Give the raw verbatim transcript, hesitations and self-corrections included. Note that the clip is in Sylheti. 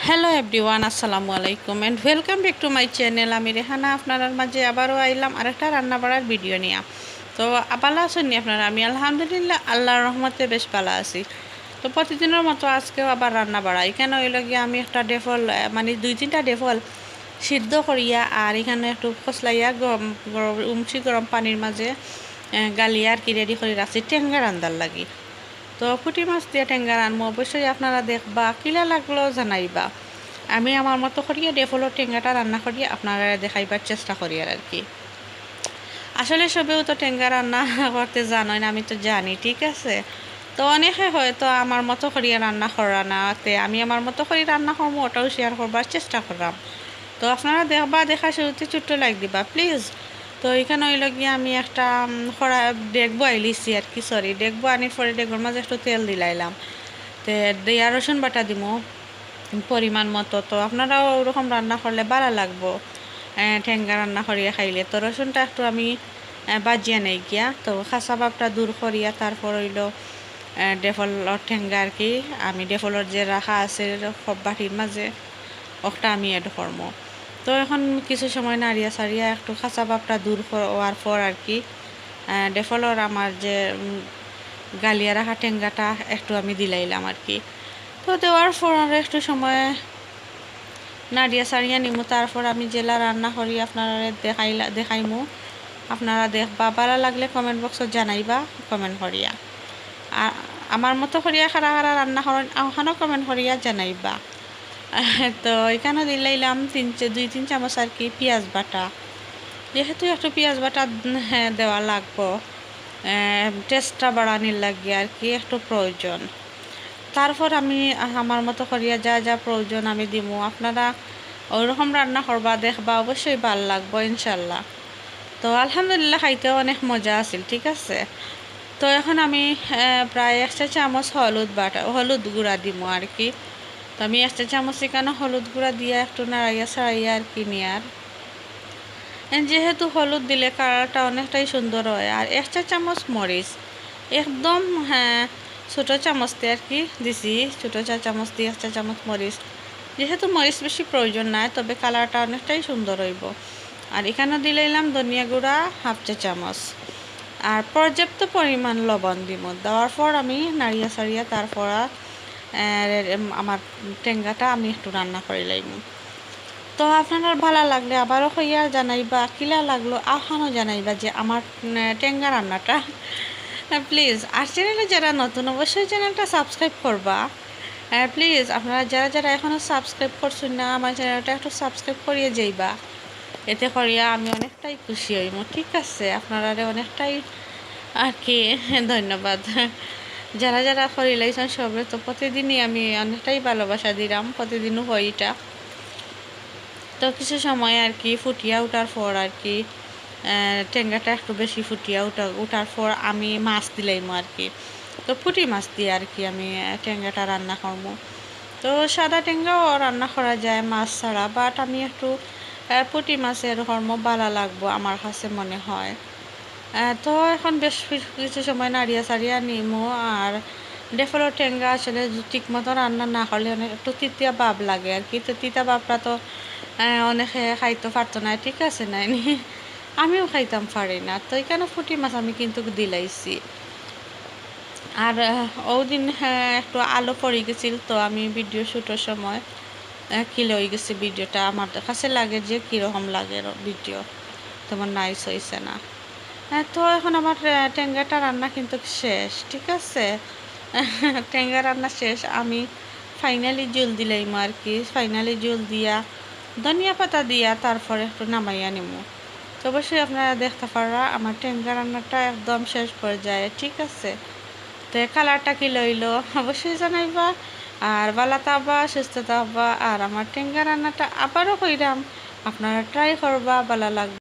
Hello everyone, আসসালামু আলাইকুম and welcome back to my channel। আমি রেহানা আপনারার মাঝে আবারও আইলাম আরেকটা রান্না বাড়ার ভিডিও নিয়া। তো ভালা আছইন নি আপনারা? আমি আলহামদুলিল্লাহ আল্লাহর রহমতে বেশ ভালা আছি। তো প্রতিদিনর মতো আজকেও আবার রান্না বাড়া। ইখানো অইলো গিয়া আমি একটা ডেফল, আহ, মানে দুই তিনটা ডেফল সিদ্ধ করিয়া আর ইখানো একটু কসলাইয়া গরম, গরম, উমসি গরম পানির মাঝে, আহ, গালিয়া আর কি রেডি করি রাখছি টেঙ্গা রান্দার লাগি। তো পুঁটি মাছ দিয়া টেঙ্গা রানমু, অবশ্যই আপনারা দেখবা, কিলা লাগলো জানাইবা। আমি আমার মতো করিয়া ডেফলর টেঙ্গাটা রান্না করিয়া আপনারারে দেখাইবার চেষ্টা করিয়ার আর কি। আসলে সবেউ তো টেঙ্গা রান্না করতে জানইন, আমি তো জানি, ঠিক আছে? তো অনেকে হয়তো আমার মতো করিয়া রান্না করা না, তে আমি আমার মতো করি রান্না করমু, ওটাও শেয়ার করবার চেষ্টা কররাম। তো আপনারা দেখবা, দেখার শুরুতে ছোট্ট লাইক দিবা প্লিজ। তো ইখানো অইলো গিয়া আমি একটা, উম, কড়া-, ডেগ বয়াইলিছি আর কি, সরি, ডেগ বয়ানির পরে ডেগর মাঝে একটু তেল দিলাইলাম। তে দিয়া রসুন বাটা দিমু পরিমাণ মতো। তো আপনারাও ওরকম রান্না করলে ভালা লাগবো, আহ, টেঙ্গা রান্না করিয়া খাইলে। তো রসুনটা একটু আমি, আহ, ভাজিয়া নেই গিয়া, তো কাঁচা ভাবটা দূর করিয়া তারপর অইলো, আহ, ডেফলর টেঙ্গা আর কি, আমি ডেফলর যে রাখা আছে বাটির মাঝে, ওটা আমি অ্যাড করমু। তো এখন কিছু সময় নাড়িয়া চাড়িয়া একটু কাঁচা ভাবটা দূর কর-, হওয়ার পর আর কি, আহ, ডেফলর আমার যে, উম, গালিয়া রাখা টেঙ্গাটা একটু আমি দিলাইলাম আর কি। তো দেওয়ার পর আরো একটু সময় নাড়িয়া চাড়িয়া নিমু, তারপর আমি যেলা রান্না করি আপনারারে দেখাইলা-, দেখাইমু। আপনারা দেখবা, ভালা লাগলে কমেন্ট বক্সত জানাইবা কমেন্ট করিয়া। আর আমার মতো করিয়া কারা কারা রান্না করইন, ওখানও কমেন্ট করিয়া জানাইবা। তো ইখানো দিলাইলাম তিন চা-, দুই তিন চামচ আর কি পিঁয়াজ বাটা। যেহেতু একটু পিঁয়াজ বাটা, উম, হ্যাঁ, দেওয়া লাগবো, আহ, টেস্টটা বাড়ানির লাগি আর কি একটু প্রয়োজন। তারপর আমি, আহ, আমার মতো করিয়া যা যা প্রয়োজন আমি দিমু। আপনারা ওইরকম রান্না করবা, দেখবা, অবশ্যই ভালা লাগবো ইনশাল্লাহ। তো আলহামদুলিল্লাহ, খাইতেও অনেক মজা আছিল, ঠিক আছে। তো এখন আমি, আহ, প্রায় এক চা চামচ হলুদ বাটা, হলুদ গুঁড়া দিমু আর কি। তো আমি এক চা চামচ ইখানো হলুদ গুঁড়া দিয়া একটু নাড়াইয়া ছাড়াইয়া আর কি নিয়ার। And যেহেতু হলুদ দিলে কালারটা অনেকটাই সুন্দর হয়, আর এক চা চামচ মরিচ, একদম, হ্যাঁ, ছোটো চামচ দি আর কি দিছি, ছোটো চা চামচ দি এক চা চামচ মরিচ। যেহেতু মরিচ বেশি প্রয়োজন নাই, তবে কালারটা অনেকটাই সুন্দর হইব। আর ইখানো দিলাইলাম ধনিয়া গুঁড়া হাফ চা চামচ, আর পর্যাপ্ত পরিমাণ লবণ দিমু। দেওয়ার পর আমি নাড়িয়া চাড়িয়া তারপর, আহ, আমার টেঙ্গাটা আমি একটু রান্না করি লাইমু। তো আপনারার ভালা লাগলে আবারও কইয়া জানাইবা, কিলা লাগলো আহানও জানাইবা যে আমার, উম, টেঙ্গা রান্নাটা। প্লিজ, আর চ্যানেলে যারা নতুন অবশ্যই চ্যানেলটা সাবস্ক্রাইব করবা। আহ, প্লিজ আপনারা যারা যারা এখনও সাবস্ক্রাইব করছইন না আমার চ্যানেলটা একটু সাবস্ক্রাইব করিয়া যাইবা, এতে করিয়া আমি অনেকটাই খুশি হইমু, ঠিক আছে? আপনারারে অনেকটাই আর কি ধন্যবাদ। যারা যারা করিলাইছইন সবরে তো প্রতিদিনই আমি অনেকটাই ভালোবাসা দিলাম, প্রতিদিনও হয় এটা। তো কিছু সময় আর কি ফুটিয়া উঠার পর আর কি, আহ, টেঙ্গাটা একটু বেশি ফুটিয়া উঠা-, উঠার পর আমি মাছ দিলাইমু আর কি। তো পুঁটি মাছ দিয়া আর কি আমি, আহ, টেঙ্গাটা রান্না করমু। তো সাদা টেঙ্গাও রান্না করা যায় মাছ ছাড়া, but আমি একটু, আহ, পুঁটি মাছের করমু, ভালা লাগবো আমার কাছে মনে হয়। আহ, তো এখন বেশ কিছু, কিছু সময় নাড়িয়া চাড়িয়া নিমু। আর ডেফলর টেঙ্গা আসলে জু-, ঠিক মতো রান্না না করলে অনেক একটু তিতা ভাব লাগে আর কি। তো তিতা ভাবটা তো, আহ, অনেকে খাইতে পারতো না, ঠিক আছে? নাইনি, আমিও খাইতাম পারি না। তো ইখানো পুঁটি মাছ আমি কিন্তু দিলাইছি। আর, আহ, ওদিন, হ্যাঁ, একটু আলো পড়ি গেছিল, তো আমি ভিডিও শ্যুটের সময়, আহ, কিলা হয়ে গেছে ভিডিওটা। আমার কাছে লাগে যে কীরকম লাগে ভিডিও, তেমন নাইস হইছে না। হ্যাঁ, তো এখন আমার, আহ, টেঙ্গাটা রান্না কিন্তু শেষ, ঠিক আছে? টেঙ্গা রান্না শেষ। আমি ফাইনালি জুল দিলাইমু আর কি। ফাইনালি জুল দিয়া, ধনিয়া পাতা দিয়া, তারপর একটু নামাইয়া নিমু। তো অবশ্যই আপনারা দেখতা পাররা আমার টেঙ্গা রান্নাটা একদম শেষ পর্যায়ে, ঠিক আছে? তো কালারটা কিলা হইলো অবশ্যই জানাইবা। আর ভালা থাকবা, সুস্থ থাকবা। আর আমার টেঙ্গা রান্নাটা আবারও কইরাম, আপনারা ট্রাই করবা, ভালা লাগবো।